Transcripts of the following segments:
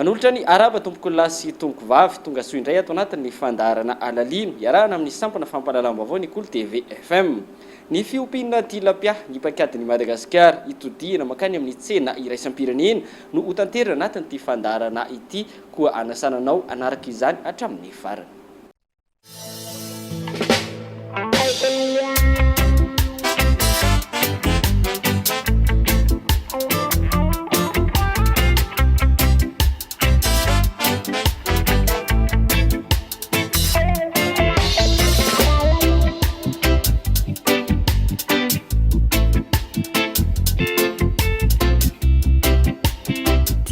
Manolotra ny arahaba tompokolahy sy tompokovavy, tonga soa indray ato anatin'ny fandaharana Alalino, iarahana amin'ny sampana fampahalalam-baovao ny Kolo TV FM. Ny fiompiana tilapia, ny paikadin'i Madagasikara hitodihana mankany amin'ny tsena iraisam-pirenena no hotanterina anatin'ity fandaharana ity, koa anasana anao hanaraka izany hatramin'ny farany.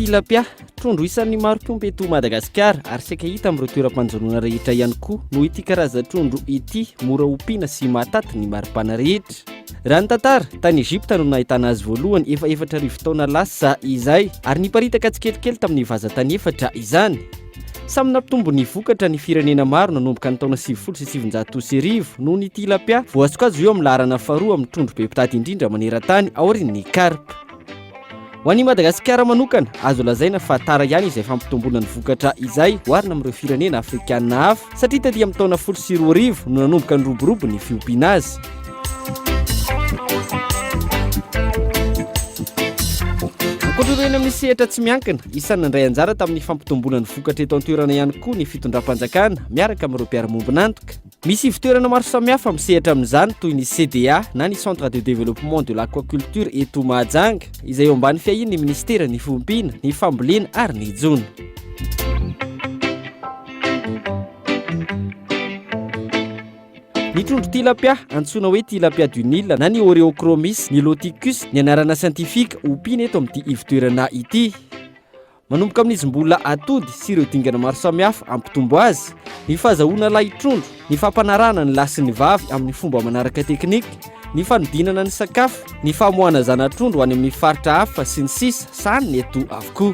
Tilapia, Trondro isan'ny maro mpiompy eto Madagasikara ary saika hita amin'ireo toeram-panjonoana rehetra ihany koa noho ity karazan-trondro ity mora ompiana sy mahataty ny maripana rehetra. Raha ny tantara, tany Egypta no nahitana azy voalohany efa 4000 taona lasa izay ary niparitaka tsikelikely tamin'ny vazantany efatra izany. Samy nampitombo ny vokatra ny firenena maro nanomboka ny taona 1990 noho ny tilapia voasokajy ho eo amin'ny laharana faharoa amin'ny trondro be mpitady indrindra maneran-tany aorian'ny karpa. Ho an'i Madagasikara manokana, azo lazaina fa tara ihany izay fampitomboana ny vokatra izay oharina amin'ireo firenena afrikanina hafa, satria taty amin'ny taona 2010 no nanomboka niroborobo ny fiompiana azy. Ankoatra ireo eny amin'ny sehatra tsy miankina, isan'ny nandray anjara tamin'ny fampitomboana ny vokatra eto an-toerana ihany koa ny fitondram-panjakana miaraka amin'ireo mpiara-mombon'antoka. Misy ivontoerana maro samihafa misehatra amin'izany toy ny CDA na ny Centre de Développement de l'Aquaculture eto Mahajanga izay eo ambany fiahian'ny minisiteran'ny Fiompiana, ny Fambolena ary ny Jono. Ny trondro tilapia, antsoina hoe tilapia du Nil na ny Oreochromis niloticus ny anarana siantifika ompiana eto amin'ity ivontoerana ity. Manomboka amin'izy mbola atody sy ireo dingana maro samihafa hampitombo azy, ny fahazahoana lahitrondro, ny fampanarahana ny lahy sy ny vavy amin'ny fomba manaraka teknika, ny fanodinana ny sakafo, ny famoahana zana-trondro any amin'ny faritra hafa sy ny sisa Sahaniny eto avokoa.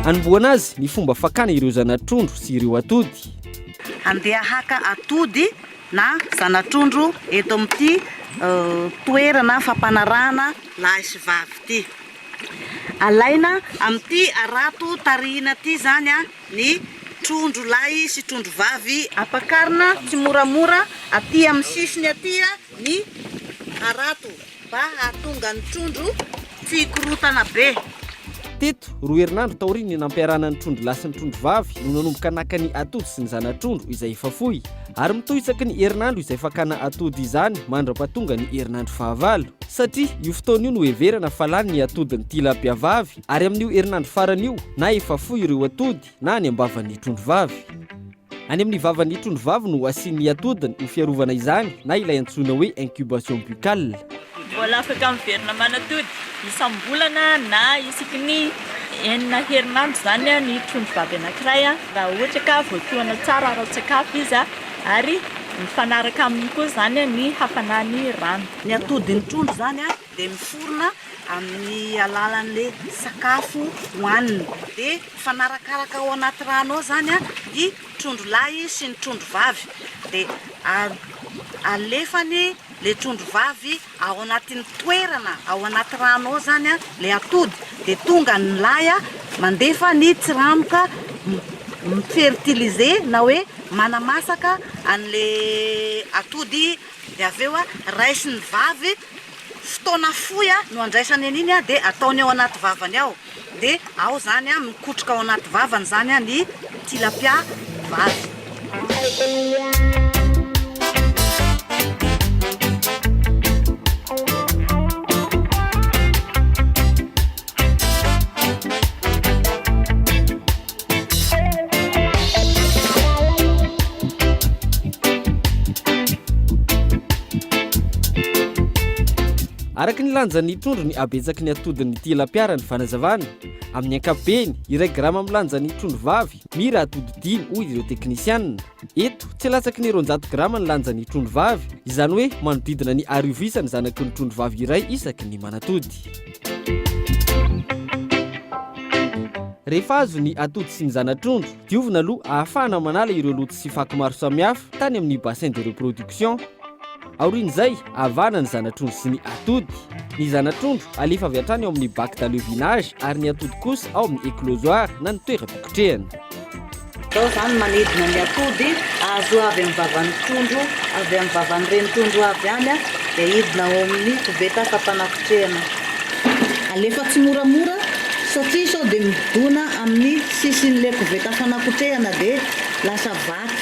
Hanombohana azy ny fomba fakana ireo zana-trondro sy ireo atody. Andeha haka atody na zana-trondro eto amin'ity toerana fampanarahana lahy sy vavy ity. Alaina amin'ity harato tarihina ity izany ny trondro lahy sy trondro vavy. Ampakarina tsimoramora aty amin'ny sisiny aty ny harato. Mba hahatonga ny trondro tsy hikorontana be. Teto, roa herinandro taorian'ny nampiarahana ny trondro lahy sy ny trondro vavy no nanomboka naka ny atody sy ny zana-trondro izay efa foy. Ary mitohy isaky ny herinandro izay fakana atody izany mandra-pahatonga ny herinandro fahavalo. Satria io fotoana io no heverana fa lany ny atodin'ny tilapia vavy ary amin'io herinandro farany io na efa foy ireo atody na any am-bavan'ny trondro vavy. Any amin'ny vavan'ny trondro vavy no asian'ny atodiny ho fiarovana izany na ilay antsoina hoe incubation buccale. Mbola afaka miverina manatody isam-bolana na isaky ny enina herinandro izany ny trondro vavy anankiray raha ohatra ka voatohana tsara ara-tsakafo izy ary mifanaraka aminy koa izany ny hafanan'ny rano. Ny atodin'ny trondro izany dia miforona amin'ny alalan'ilay sakafo hohaniny. Dia mifanarakaraka ao anaty rano ao izany ny trondro lahy sy ny trondro vavy. Dia alefany ilay trondro vavy ao anatin'ny toerana ao anaty rano ao izany ilay atody. Dia tonga ny lahy mandefa ny tsiranoka mi-fertiliser na hoe manamasaka an'ilay atody. Dia avy eo raisin'ny vavy Fotoana fohy no andraisany an'iny dia ataony ao anaty vavany ao. Dia ao izany mikotroka ao anaty vavany izany ny tilapia vavy. Araka ny lanjan'ny trondro ny habetsaky ny atodin'ny tilapia raha ny fanazavana. Amin'ny ankapobeny, iray grama amin'ny lanjan'ny trondro vavy, mira atody dimy hoy ireo teknisianina. Eto, tsy latsaky ny 200 grama ny lanjan'ny trondro vavy, izany hoe manodidina ny arivo isa ny zanaky ny trondro vavy iray isaky ny manatody. Rehefa azo ny atody sy ny zana-trondro, diovina aloha ahafahana manala ireo loto sy fako maro samihafa tany amin'ny bassin de reproduction. Aorian'izay, avahana ny zana-trondro sy ny atody. Ny zana-trondro alefa avy hatrany ao amin'ny bac d'alevinage ary ny atody kosa ao amin'ny éclosoir na ny toeram-pikotrehana. Izao izany manidina ny atody azo avy amin'ny vavan'ny trondro, avy amin'ny vavan'ny renin-trondro avy any dia hidina ao amin'ny koveta fampanakotrehana. Alefa tsimoramora satria sao dia midona amin'ny sisin'ilay koveta fanakotrehana dia lasa vaky.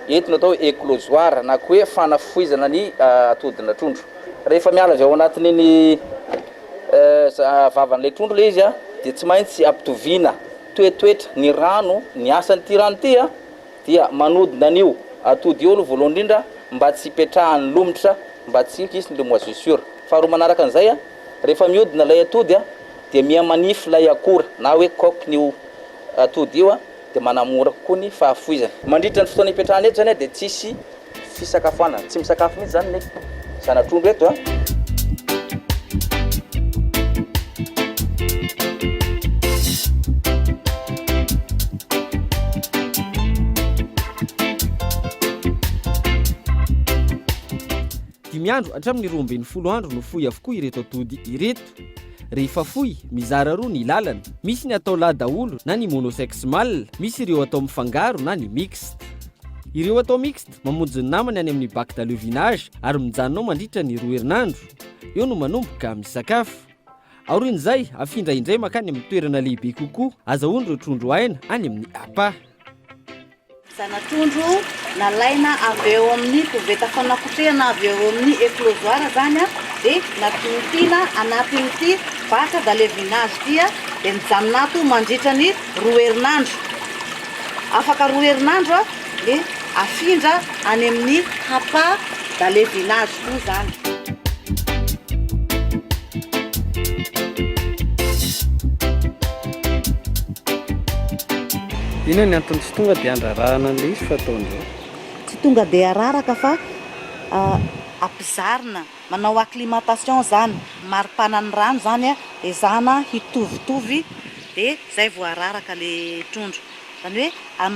Eto no atao hoe éclosoir na koa hoe fanafohizana ny atodina trondro. Rehefa miala avy ao anatin'iny vavan'ilay trondro ilay izy dia tsy maintsy ampitoviana toetoetra ny rano, ny asan'ity rano ity dia manodina an'io atody io aloha voalohany indrindra mba tsy hipetrahan'ny lomotra, mba tsy hisy ny moisissure. Faharoa manaraka an'izay, rehefa mihodina ilay atody dia miha manify ilay akora na hoe coque-n'io atody io dia manamora kokoa ny fahafoizana. Mandritra ny fotoana ipetrahana eto izany dia tsisy fisakafoanana, tsy misakafo mihitsy izany ny zana-trondro eto a. Dimy andro hatramin'ny 12 andro no fohy avokoa ireto atody ireto. Rehefa fohy, mizara roa ny lalana. Misy ny atao lahy daholo na ny monosexe mâle, misy ireo atao mifangaro na ny mixte. Ireo atao mixte, mamonjy ny namany any amin'ny bac d'alevinage ary mijanona ao mandritra ny roa herinandro. Eo no manomboka misakafo. Aorian'izay, afindra indray mankany amin'ny toerana lehibe kokoa azahoan'ireo trondro aina any amin'ny APA. Zana-trondro nalaina avy eo amin'ny koveta fanakotrehana avy eo amin'ny éclosoir izany dia natompiana anatin'ity bac d'alevinage ity dia mijanona ato mandritra ny roa herinandro. Afaka roa herinandro dia afindra any amin'ny hapa d'alevinage koa izany. Inona ny antony tsy tonga dia andrarahana an'ilay izy fa ataondreo? Tsy tonga dia araraka fa ampizarina, manao acclimatation zany, maripana ny rano zany ezahana hitovitovy dia zay vao araraka le trondro, zany hoe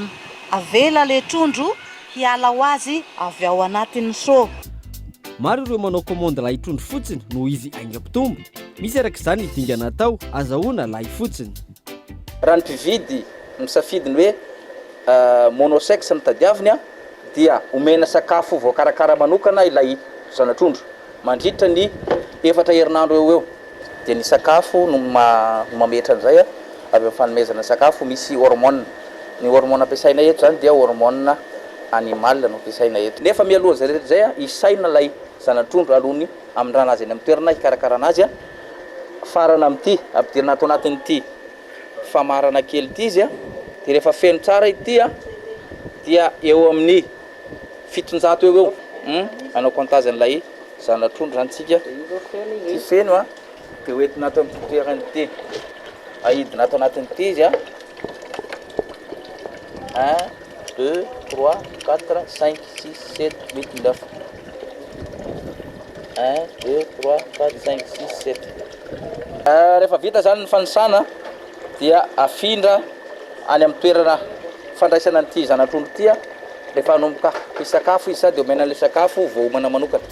avela le trondro hiala ho azy avy ao anatin'ny seau. Maro ireo manao commande lahy trondro fotsiny noho izy haingam-pitombo. Misy araka izany ny dingana atao azahoana lahy fotsiny. Raha ny mpividy misafidy ny hoe monosexe no tadiaviny dia omena sakafo voakarakara manokana ilay zana-trondro mandritra ny efatra herinandro eo ho eo. Dia ny sakafo no mametra an'izay avy amin'ny fanomezana sakafo misy hormone. Ny hormone ampiasaina eto izany dia hormone animal no ampiasaina eto. Nefa mialohan'izay rehetra izay, isaina ilay zana-trondro alohan'ny hamindrana azy any amin'ny toerana hikarakarana azy. Farana amin'ity, ampidirina ato anatin'ity famarana kely ity izy, dia rehefa feno tsara ity dia eo amin'ny 700 eo ho eo, hanao comptage an'ilay zana-trondro izany tsika, ity feno an, dia hoentina ato amin'ity toerana ity, aidina ato anatin'ity izy an, un, deux, trois, quatre, cinq, six, sept, huit, neuf, un, deux, trois, quatre, cinq, six, sept. Rehefa vita izany ny fanisana dia afindra any amin'ny toerana fandraisana an'ity zana-trondro ity rehefa hanomboka hisakafo izy sady omena an'ilay sakafo voaomana manokana.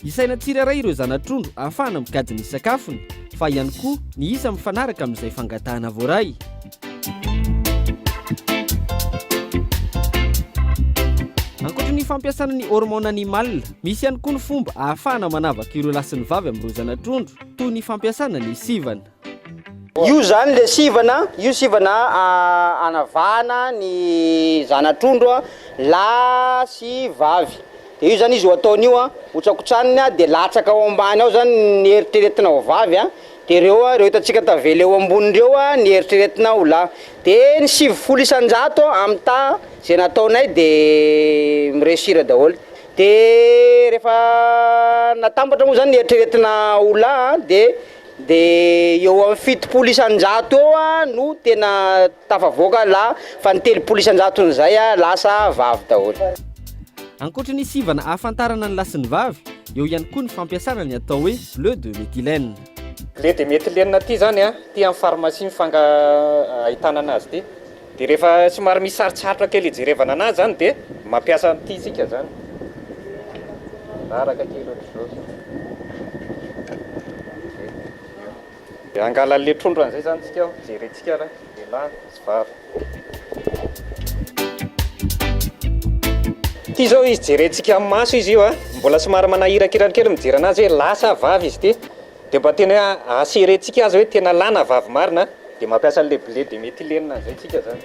Isaina tsirairay ireo zana-trondro ahafahana mikajy ny sakafony fa ihany koa ny isa mifanaraka amin'izay fangatahana voaray. Ankoatry ny fampiasana ny hormone animal, misy ihany koa ny fomba ahafahana manavaka ireo lahy sy ny vavy amin'ireo zana-trondro, toy ny fampiasana ny sivana. Io izany ilay sivana, io sivana anavahana ny zana-trondro lahy sy vavy. Dia io izany izy ho ataony io, hotsakotsaniny dia latsaka ao ambany ao izany ny eritreretina ho vavy. Dia ireo ireo hitantsika tavela eo ambony ireo ny eritreretina ho lahy. Dia ny 90% amin'ny taha izay nataonay dia mi-reussir daholo. Dia rehefa natambatra moa izany ny eritreretina ho lahy dia dia eo amin'ny 70% eo no tena tafavoaka lahy fa ny 30%-n'izay lasa vavy daholo. Ankoatry ny sivana ahafantarana ny lahy sy ny vavy, eo ihany koa ny fampiasana ny atao hoe bleu de méthylène. Blé de méthylène ity zany a, ity amin'ny pharmacie mifanga ahitana anazy ity. Dia rehefa somary misy sarotsarotra kely hijerevana anazy zany dia mampiasa an'ity isika zany. Raraka kely ohatr'izao zao. Dia hangala an'ilay trondro an'izay zany tsika ao, jerentsika raha lehilahy sy vavy. Ity zao izy jerentsika amin'ny maso izy io a, mbola somary manahirakirana kely mijery anazy hoe lahy sa vavy izy ity. Dia mba tena hoe assurer-tsika azy hoe tena lahy na vavy marina dia mampiasa an'ilay blé de méthylène an'izay tsika zany.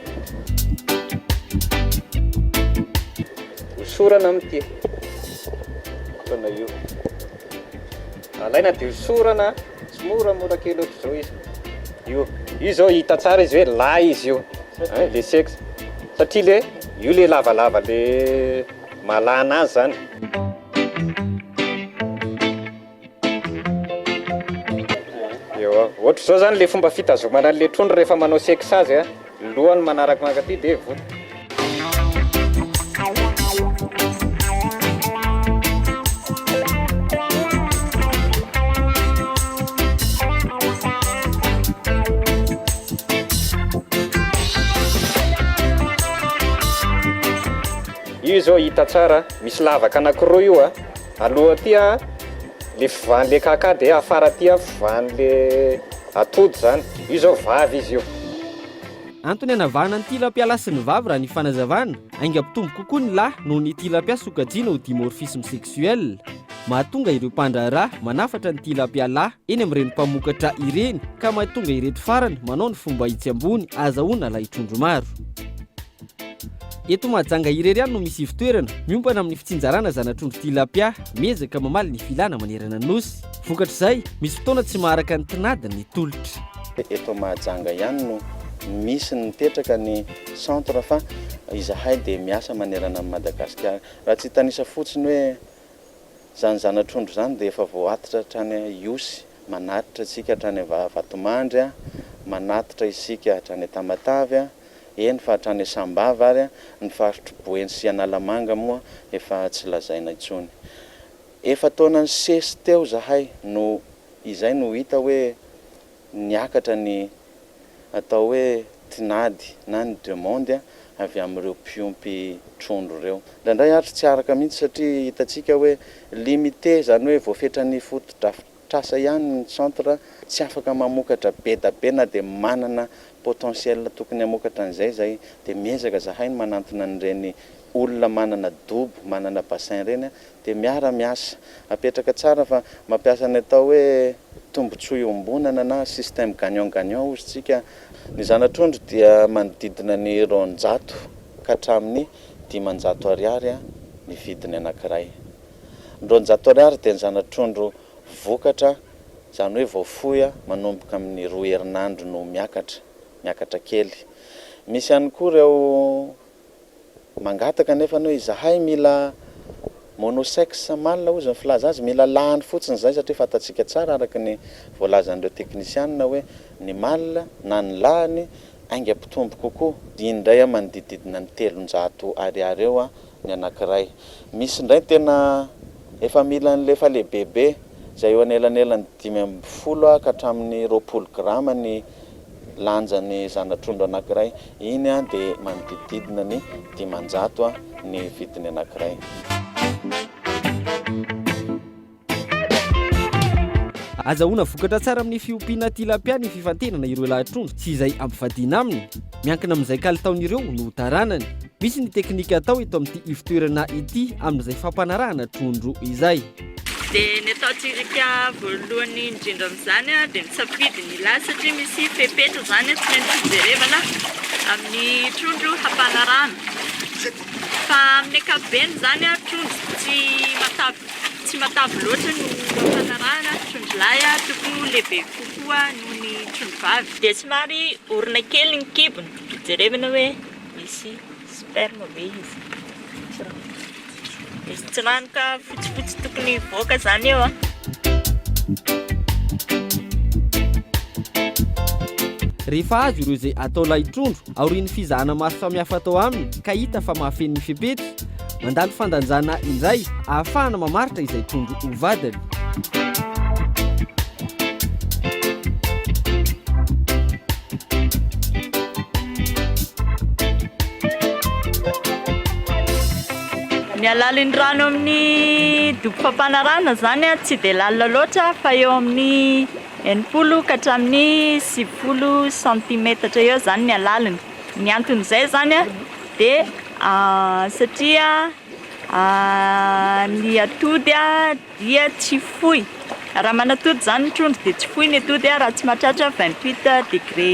Hosorana amin'ity fotoana io. Alaina dia hosorana tsimoramora kely ohatr'izao izy. Io, io zao hita tsara izy hoe lahy izy io, hein, le sexe. Satria le, io le lavalava le maha-lahy anazy zany. Ewa, ohatr'izao zany le fomba fitazomana an'le trondro rehefa manao sexage a, lohany manaraka mankaty dia vody. Io izao hita tsara, misy lavaka anankiroa io a, aloha aty a le fivoahan'le kaka dia afara aty a fivoahan'le atody zany, io zao vavy izy io. Antony hanavahana ny tilapia lahy sy ny vavy raha ny fanazavana, haingam-pitombo kokoa ny lahy noho ny tilapia sokajiana ho dimorphisme sexuel. Mahatonga ireo mpandraharaha manafatra ny tilapia lahy eny amin'ireny mpamokatra ireny ka mahatonga ireto farany manao ny fomba itsy ambony ahazahoana lahitrondro maro. Eto Mahajanga irery ihany no misy ivotoerana miompana amin'ny fitsinjarana zana-trondro tilapia, miezaka mamaly ny filana manerana ny Nosy. Vokatr'izay, misy fotoana tsy maharaka ny tinady ny tolotra. Eto Mahajanga ihany no misy ny mipetraka ny centre fa izahay dia miasa manerana an'i Madagasikara. Raha tsy hitanisa fotsiny hoe izany zana-trondro izany dia efa voatitra hatrany Ihosy, manatitra isika hatrany Vatomandry, manatitra isika hatrany Tamatave, eny fa hatrany Sambava ary, ny faritr'i Boeny sy Analamanga moa efa tsy lazaina intsony. Efa taona nisesy teo zahay no izay no hita hoe niakatra ny atao hoe tinady na ny demande avy amin'ireo mpiompy trondro ireo. Indraindray ary tsy araka mihitsy satria hitantsika hoe limité izany hoe voafetran'ny fotodrafitrasa ihany ny centre, tsy afaka mamokatra be da be na dia manana potentiel tokony hamokatra an'izay izay dia miezaka zahay ny manantona an'ireny olona manana dobo, manana bassin ireny dia miara miasa. Apetraka tsara fa mampiasa ny atao hoe tombotsoa iombonana na système gagnant gagnant hozy tsika. Ny zana-trondro dia manodidina ny 200 ka hatramin'ny 500 ariary ny vidiny anankiray. Ny 200 ariary dia ny zana-trondro vokatra, izany hoe vao foy manomboka amin'ny roa herinandro no miakatra, miakatra kely. Misy ihany koa ireo Mangataka anefa ny hoe izahay mila monosexe mâle hozy ny filaza azy, mila lahiny fotsiny izay satria fantatsika tsara araka ny voalazan'ireo teknisianina hoe ny mâle na ny lahiny haingam-pitombo kokoa. Iny indray manodidididina ny 300 ariary eo ny anankiray. Misy indray tena efa mila an'ilay efa lehibebe izay eo anelanelan'ny 15 ka hatramin'ny 20 grama ny lanjan'ny zana-trondro anankiray. Iny dia manodidididina ny 500 ny vidiny anankiray. Azahoana vokatra tsara amin'ny fiompiana tilapia ny fifantenana ireo lahatrondro sy izay ampivadiana aminy. Miankina amin'izay kalitaon'ireo no ho taranany. Misy ny teknika atao eto amin'ity ivotoerana ity amin'izay fampanarahana trondro izay. Dia ny ataontsika voalohany indrindra amin'izany dia misafidy ny lahy satria misy fepetra izany tsy maintsy jerevana amin'ny trondro hampanarahana. Fa amin'ny ankapobeny izany trondro tsy matavy tsy matavy loatra no hampanarahana, trondro lahy tokony ho lehibe kokoa noho ny trondro vavy. Dia somary orona kely ny kibony, jerevana hoe misy sperme ve izy. Misy tsiranoka fotsifotsy tokony hivoaka zany eo a. Rehefa azo ireo izay atao lahitrondro, aorian'ny fizahana maro samihafa atao aminy ka hita fa mahafeno ny fepetra, mandalo fandanjana indray ahafahana mamaritra izay trondro ho vadiny. Ny halalin'ny rano amin'ny dobo fampanarahana izany tsy dia lalina loatra fa eo amin'ny 60 ka hatramin'ny 90 santimetatra eo izany ny halaliny. Ny anton'izay izany dia satria ny atody dia tsy foy. Raha manatody izany ny trondro dia tsy foy ny atody raha tsy mahatratra 28 degré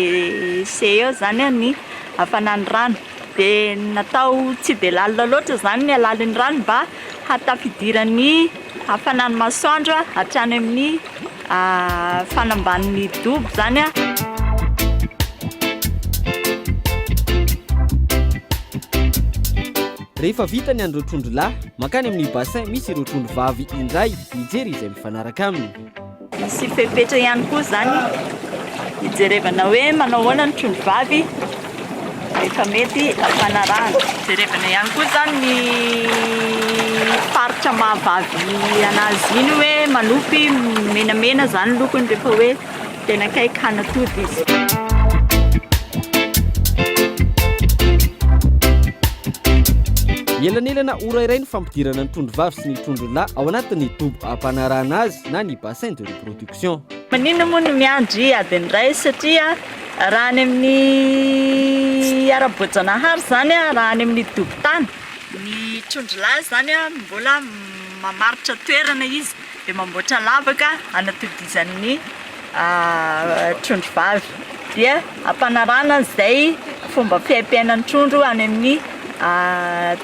C eo izany ny hafanan'ny rano. Dia natao tsy dia lalina loatra izany ny halalin'ny rano mba hahatafidiran'ny hafanan'ny masoandro hatrany amin'ny fanambanin'ny dobo izany. Rehefa vita ny an'ireo trondro lahy, mankany amin'ny bassin misy ireo trondro vavy indray mijery izay mifanaraka aminy. Misy fepetra ihany koa izany hijerevana hoe manao ahoana ny trondro vavy rehefa mety ampanarahana. Jerevana ihany koa izany ny faritra maha-vavy anazy iny hoe manopy menamena izany ny lokony rehefa hoe Tena akaiky hanatody izy. Elanelana ora iray ny fampidirana ny trondro vavy sy ny trondro lahy ao anatin'ny dobo ampanarahana azy na ny bassin de reproduction. Maninona moa no miandry adiny iray satria raha any amin'ny ara-boajanahary izany raha any amin'ny dobo tany, ny trondro lahy izany mbola mamaritra toerana izy dia mamboatra lavaka hanatodizan'ny trondro vavy dia ampanarahana izay fomba fiaimpiainan'ny trondro any amin'ny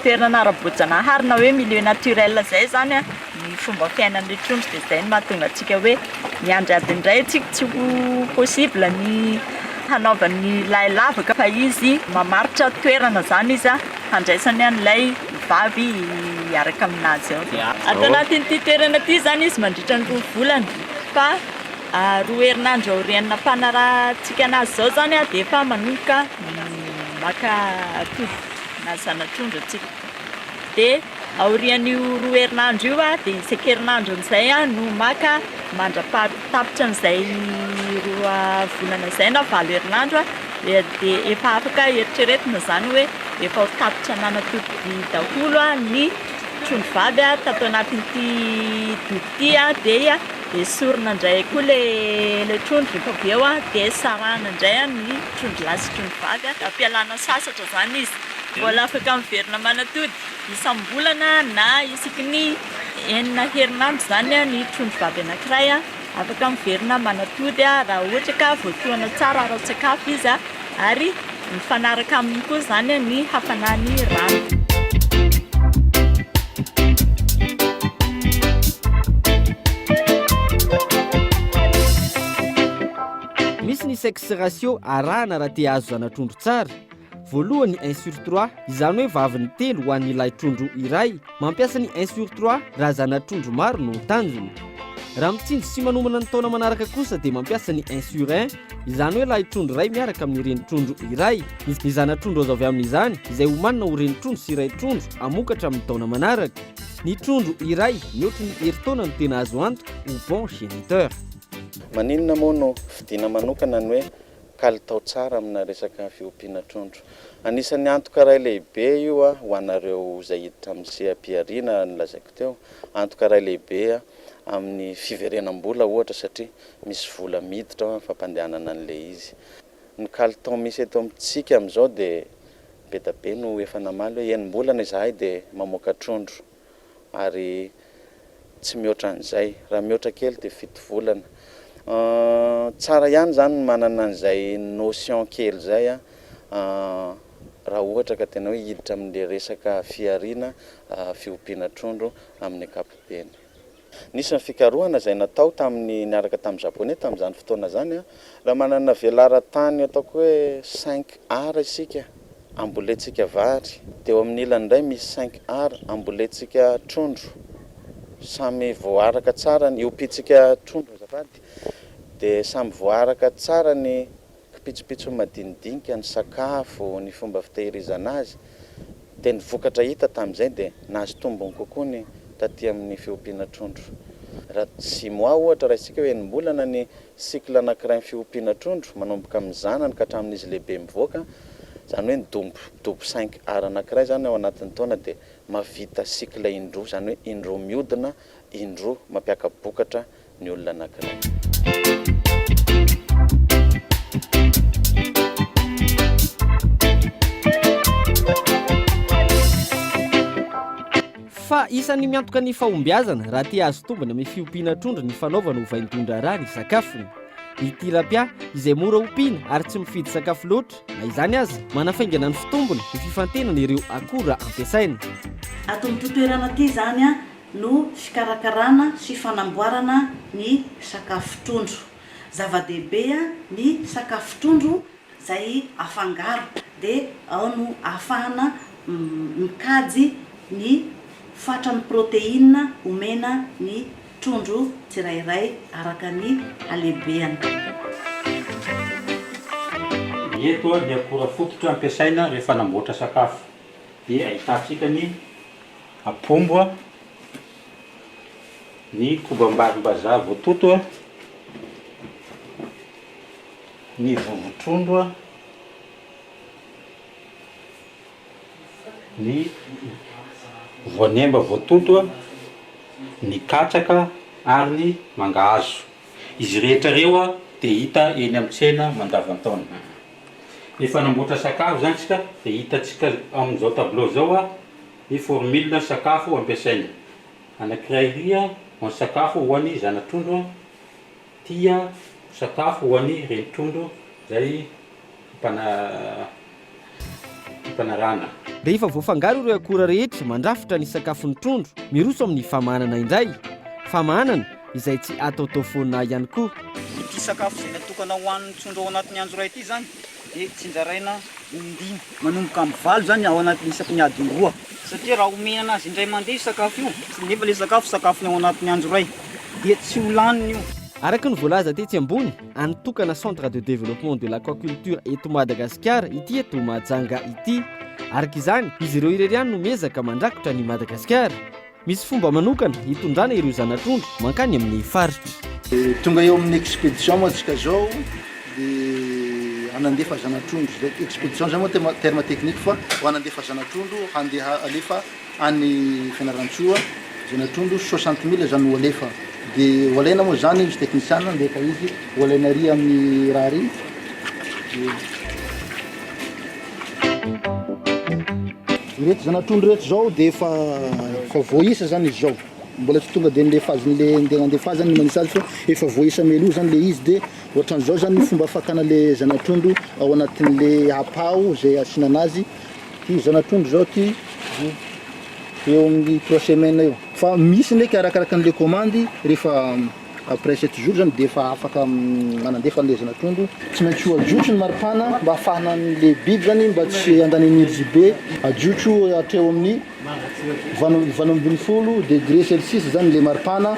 toerana ara-boajanahary na hoe milieu naturel izay izany ny fomba fiainan'ilay trondro dia izay no mahatonga antsika hoe miandry adiny iray tsika tsy ho possible ny hanaovan'ny lahy lavaka fa izy mamaritra toerana izany izy handraisany an'ilay vavy hiaraka aminazy ao. Ato anatin'ity toerana ity izany izy mandritra ny 2 volana fa 2 herinandro aorian'ny nampanarahantsika anazy izao izany dia efa manomboka maka atody na zana-trondro antsika. Dia aorian'io 2 herinandro io dia isan-kerinandro amin'izay no maka mandra-pahatapitra an'izay 2 volana izay na 8 herinandro dia efa afaka eritreretina izany hoe efa ho tapitra nanatody daholo ny trondro vavy tato anatin'ity dobo ity dia esorina indray koa ilay trondro rehefa avy eo dia sarahina indray ny trondro lahy sy trondro vavy, ampialana sasatra izany izy. Mbola afaka miverina manatody isam-bolana na isaky ny enina herinandro izany ny trondro vavy anankiray. Afaka miverina manatody raha ohatra ka voatohana tsara ara-tsakafo izy ary mifanaraka aminy koa izany ny hafanan'ny rano. Misy ny sexe ratio arahana raha te hahazo zana-trondro tsara. Voalohany un sur trois, izany hoe vaviny telo ho an'ny lahy trondro iray. Mampiasa ny un sur trois raha zana-trondro maro no tanjona. Raha mitsinjo sy manomana ny taona manaraka kosa dia mampiasa ny un sur un, izany hoe lahy trondro iray miaraka amin'ny reni-trondro iray. Ny zana-trondro azo avy amin'izany, izay homanina ho reni-trondro sy ray trondro hamokatra amin'ny taona manaraka. Ny trondro iray mihoatry ny herintaona no tena azo antoka ho bon géniteur. Maninona moa no fidiana manokana ny hoe kalitao tsara amina resaka fiompiana trondro. Anisan'ny antoka iray lehibe io ho anareo izay hiditra amin'ny seha-pihariana nolazaiko teo, antoka iray lehibe amin'ny fiverenam-bola ohatra satria misy vola miditra ao amin'ny fampandehanana an'ilay izy. Ny kalitao misy eto amintsika amin'izao dia be da be no efa namaly hoe enim-bolana izahay dia mamoaka trondro. ary tsy mihoatra an'izay, raha mihoatra kely dia 7 volana. Tsara ihany izany ny manana an'izay notion kely izay raha ohatra ka tena hoe hiditra amin'ilay resaka fihariana fiompiana trondro amin'ny ankapobeny. Nisy ny fikarohana izay natao tamin'ny niaraka tamin'ny Japonais tamin'izany fotoana izany, raha manana velaran-tany ataoko hoe cinq ara isika ambolentsika vary, dia eo amin'ny ilany indray misy cinq ara ambolentsika trondro, samy voaaraka tsara ny, ompiantsika trondro azafady, dia samy voaaraka tsara ny kipitsopitsony madinidinika, ny sakafo, ny fomba fitehirizana azy, dia ny vokatra hita tamin'izay dia nahazo tombony kokoa ny taty amin'ny fiompiana trondro. Raha six mois ohatra raisintsika hoe enim-bolana ny cycle anankiray ny fiompiana trondro, manomboka amin'ny zanany ka hatramin'izy lehibe mivoaka, izany hoe ny dobo dobo cinq ar anankiray izany ao anatin'ny taona dia. mahavita cycle indroa, izany hoe indroa mihodina, indroa mampiaka-bokatra ny olona anankiray. Fa isan'ny miantoka ny fahombiazana raha te hahazo tombony amin'ny fiompiana trondro ny fanaovana ho vaindohan-draharaha ny sakafony. Ny tilapia, izay mora ompiana ary tsy mifidy sakafo loatra, na izany aza, manafaingana ny fitombony ny fifantenana ireo akora ampiasaina. Ato amin'ity toerana ity izany no fikarakarana sy fanamboarana ny sakafo trondro. Zava-dehibe ny sakafo trondro izay afangaro dia ao no ahafahana mikajy ny fatran'ny protéine omena ny trondro tsirairay araka ny halehibehany. Eto ny akora fototra ampiasaina rehefa hanamboatra sakafo dia ahitantsika ny apombo, ny kobam-barimbazaha voatoto, ny vovo-trondro, ny voanemba voatoto, ny katsaka ary ny mangahazo. Izy rehetra ireo dia hita eny amin'ny tsena mandavantaona. Rehefa hanamboatra sakafo izany isika dia hitantsika amin'izao tableau izao ny formule sakafo ampiasaina. Anankiray iry ho an'ny sakafo ho an'ny zana-trondro, tia sakafo ho an'ny reni-trondro izay mpanarahana. Rehefa voafangaro ireo akora rehetra mandrafitra ny sakafon'ny trondro, miroso amin'ny famahanana indray. Famahanana izay tsy ataotao foana ihany koa. Ity sakafo izay natokana ho an'ny trondro ao anatin'ny andro iray ity izany dia tsinjaraina in-dimy. Manomboka amin'ny valo izany ao anatin'ny isaky ny adiny roa. Satria raha omena anazy indray mandeha io sakafo io, nefa ilay sakafo sakafony ao anatin'ny andro iray, dia tsy ho laniny io. Araka ny voalaza tetsy ambony, any tokana Centre de Développement de l'Aquaculture eto Madagasikara ity eto Mahajanga ity. Araka izany, izy ireo irery ihany no miezaka mandrakotra an'i Madagasikara. Misy fomba manokana hitondrana ireo zana-trondro mankany amin'ny faritra. Tonga eo amin'ny expédition moa tsika zao de hanandefa zana-trondro, zay expédition zay moa terme technique fa ho hanandefa zana-trondro handeha alefa any Fianarantsoa, zana-trondro 60 mille zany ho alefa, de ho alaina moa zany misy technicien ndefa izy ho alaina ary amin'ny raha ary de. Ireto zana-trondro ireto zao de efa efa voaisa zany izy zao, mbola tsy tonga de nle phase nle ndeha nandefa azy zany ny manisa azy fa efa voaisa mialoha zany le izy de ohatran'izao zany ny fomba fakana le zana-trondro ao anatin'le apao zay asiana anazy, ty zana-trondro zao ty eo amin'ny trois semaines eo, fa misy ndraiky arakaraka an'le commande rehefa Après sept jours zany dia efa afaka manandefa an'ilay zana-trondro. Tsy maintsy ho ajotso ny maripana mba ahafahana an'ilay biby zany mba tsy handany energie be. Ajotso hatreo amin'ny 18 degré celsius zany ilay maripana,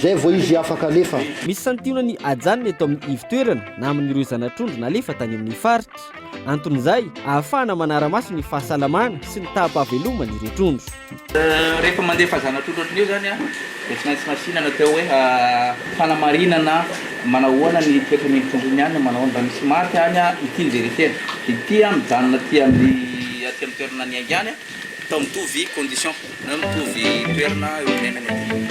zay vao izy afaka alefa. Misy santionany ajanona eto amin'ny ivon-toerana na amin'ireo zana-trondro nalefa tany amin'ny faritra. Anton'izay, ahafahana manara-maso ny fahasalamana sy ny taham-pahaveloman'ireo trondro. Rehefa mandefa zana-trondro ohatran'io zany dia tsy maintsy nasiana ny atao hoe fanamarinana manahoana ny toetran'iny trondro iny any, manahoana raha misy maty any, ity no vérifier-na, ity mijanona aty amin'ny aty amin'ny toerana niainga any, atao mitovy condition na mitovy toerana eo amin'ny aina ny aty.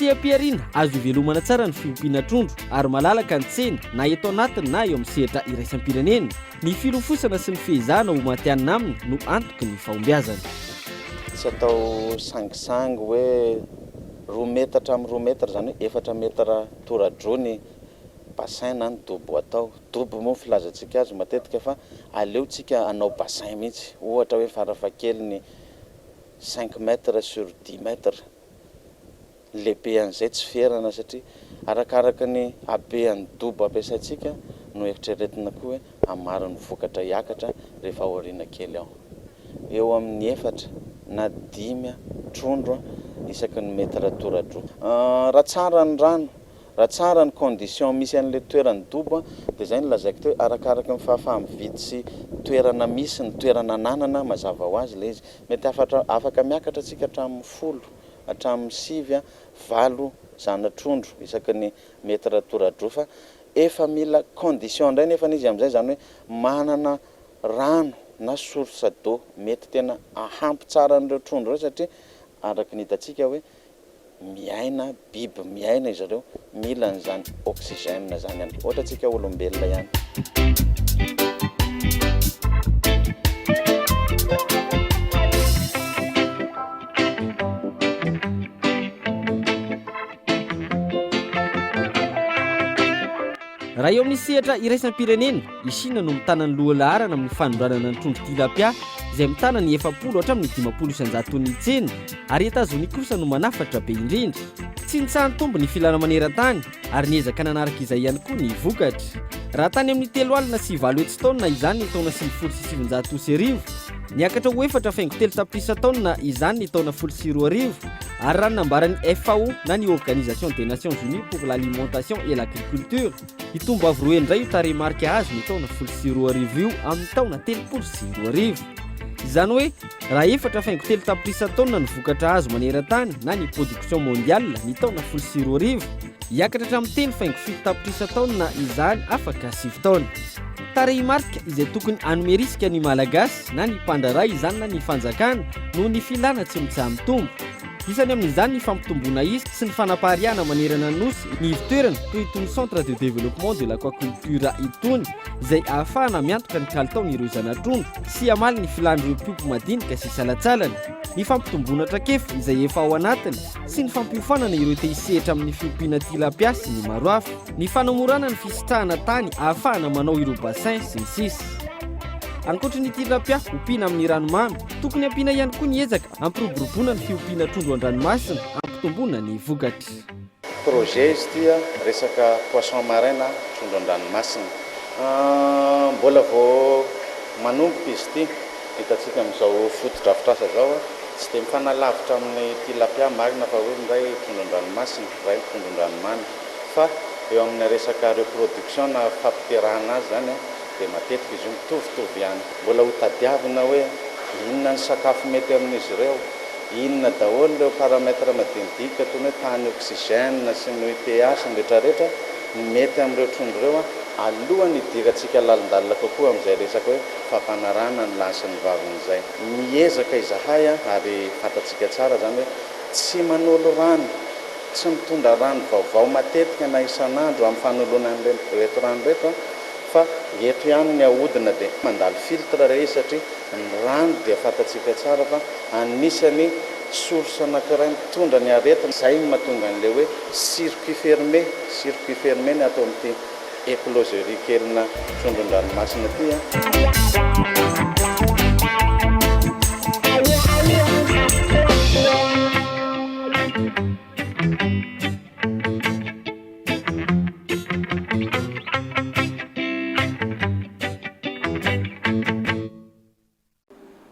Seha-pihariana azo ivelomana tsara ny fiompiana trondro ary malalaka ny tsena na eto anatiny na eo amin'ny sehatra iraisam-pirenena. Ny filofosana sy ny fihezahana ho matihanina aminy no antoky ny fahombiazana. Tsy atao sangisangy hoe roa metatra amin'ny roa metatra, izany hoe efatra metatra tora-droa ny. bassin na ny dobo atao. Dobo moa filazantsika azy matetika fa aleontsika hanao bassin mihitsy, ohatra hoe farafahakeliny cinq mètres sur dix mètres. Ny lehibean'izay tsy ferana satria arakaraka ny habean'ny dobo ampiasaintsika no eritreretina koa hoe hamaro ny vokatra hiakatra rehefa aoriana kely ao. Eo amin'ny efatra na dimy trondro isaky ny mètre toradroa. Raha tsara ny rano, raha tsara ny condition misy an'ilay toeran'ny dobo dia izay no lazaiko teo hoe arakaraka ny fahafaha-mividy sy toerana misy ny toerana ananana mazava ho azy ilay izy. Mety afaka miakatra tsika hatramin'ny folo hatramin'ny sivy a valo zana-trondro isaky ny mètre toradroa fa efa mila condition indray nefany izy amin'izay izany hoe manana rano na source d'eau mety tena ahampy tsara an'ireo trondro ireo satria araka ny hitantsika hoe miaina biby miaina izy ireo mila an'izany oxygène izany ihany koa ohatra antsika olombelona ihany. Raha eo amin'ny sehatra iraisam-pirenena, i Shina no mitana ny lohalaharana amin'ny fanondranana ny trondro tilapia, izay mitana ny 40 hatramin'ny 50 isan-jaton'ny tsena, ary Etazonia kosa no manafatra be indrindra. Tsy nitsaha-nitombo ny filana maneran-tany, ary niezaka nanaraka izay ihany koa ny vokatra. Raha tany amin'ny 840 taonina izany ny taona 1990, Niakatra ho 4,3 tapitrisa taonina izany ny taona 2010, ary raha ny nambaran'ny FAO na ny Organisation des Nations Unies pour l'Alimentation et l'Agriculture, hitombo avo roa indray io tarehimarika azo ny taona 2010 io amin'ny taona 2030. Izany hoe raha 4,3 tapitrisa taonina ny vokatra azo maneran-tany na ny production mondiale ny taona 2010, hiakatra hatramin'ny 3,7 tapitrisa taonina izany afaka sivy taona. Tarehimarika izay tokony hanome risika ny Malagasy na ny mpandraharaha izany na ny fanjakana noho ny filana tsy mitsaha-mitombo. Isany amin'izany ny fampitomboana isa sy ny fanapariahana manerana ny Nosy ny ivon-toerana toy itony Centre de développement de l'aquaculture itony izay ahafahana miantoka ny kalitaon'ireo zana-trondro sy hamaly ny filan'ireo mpiompy madinika sy salantsalany. Ny fampitomboana traikefa izay efa ao anatiny sy ny fampiofanana ireo te hisehatra amin'ny fiompiana tilapia sy ny maro hafa. Ny fanamorana ny fisitrahana tany ahafahana manao ireo bassin sy ny sisa. Ankoatry ny tilapia ompiana amin'ny ranomamy, tokony ampiana ihany koa ny ezaka hampiroboroboana ny fiompiana trondro an-dranomasina hampitomboana ny vokatra. Projet izy ity a, resaka poisson marin na trondro an-dranomasina. Mbola vao manomboka izy ity, hitantsika amin'izao fotodrafitrasa izao a, tsy dia mifanalavitra amin'ny tilapia marina fa hoe ny iray trondro an-dranomasina, ny iray trondro an-dranomamy. Fa eo amina resaka reproduction na fampiterahana azy zany dia matetika izy io mitovitovy ihany. Mbola ho tadiavina hoe inona ny sakafo mety amin'izy ireo, inona daholo ireo paramètres madinidinika toy ny hoe tahan'ny oxygène sy ny hoe pH ny retraretra no mety amin'ireo trondro ireo alohan'ny hidirantsika lalindalina kokoa amin'izay resaka hoe fampanarahana ny lahy sy ny vaviny izay. Miezaka izahay ary fantatsika tsara izany hoe tsy manolo rano Tsy mitondra rano vaovao matetika na isan'andro amin'ny fanoloana an'ireto rano ireto fa eto ihany ny ahodina dia mandalo filtre ilay izy satria ny rano dia fantatsika tsara fa anisan'ny source anankiray mitondra ny aretina, izay no mahatonga an'ilay hoe circuit fermé, circuit fermé ny ato amin'ity écloserie kelina trondron-dranomasina ity an.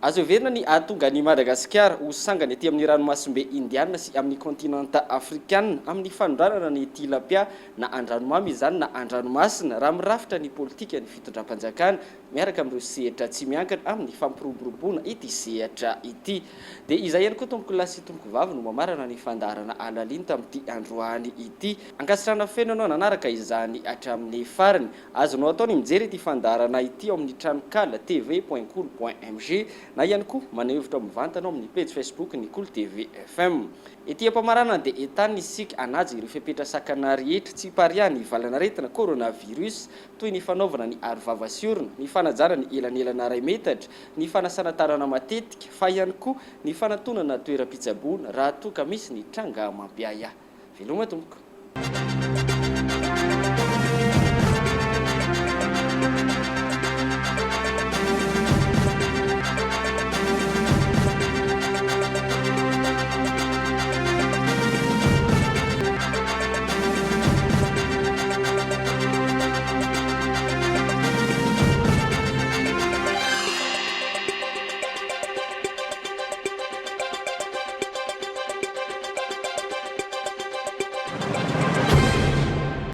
Azo heverina ny hahatonga an'i Madagasikara ho sangany aty amin'ny ranomasimbe Indiana sy amin'ny kontinanta Afrikana amin'ny fanondranana ny tilapia na an-dranomamy izany na an-dranomasina raha mirafitra ny politikan'ny fitondram-panjakana miaraka amin'ireo sehatra tsy miankina amin'ny fampiroboroboana ity sehatra ity. Dia izay ihany koa tompoko lahy sy tompoko vavy no mamarana ny fandaharana Alalino tamin'ity androany ity. Ankasitrahana feno ianao nanaraka izany hatramin'ny farany. Azonao atao ny mijery ity fandaharana ity ao amin'ny tranonkala tv point kolo point mg na ihany koa maneho hevitra mivantana ao amin'ny pejy Facebook ny Kolo TV FM. Ety am-pamaranana dia entanina isika hanaja ireo fepetra sakana rehetra tsy hipariahan'ny valan'aretina coronavirus toy ny fanaovana ny arovava sy orona, ny fanajana ny elanelana iray metatra, ny fanasana tanana matetika, fa ihany koa ny fanatonana toeram-pitsaboana raha toa ka misy ny tranga mampiahiahy. Veloma tompoko.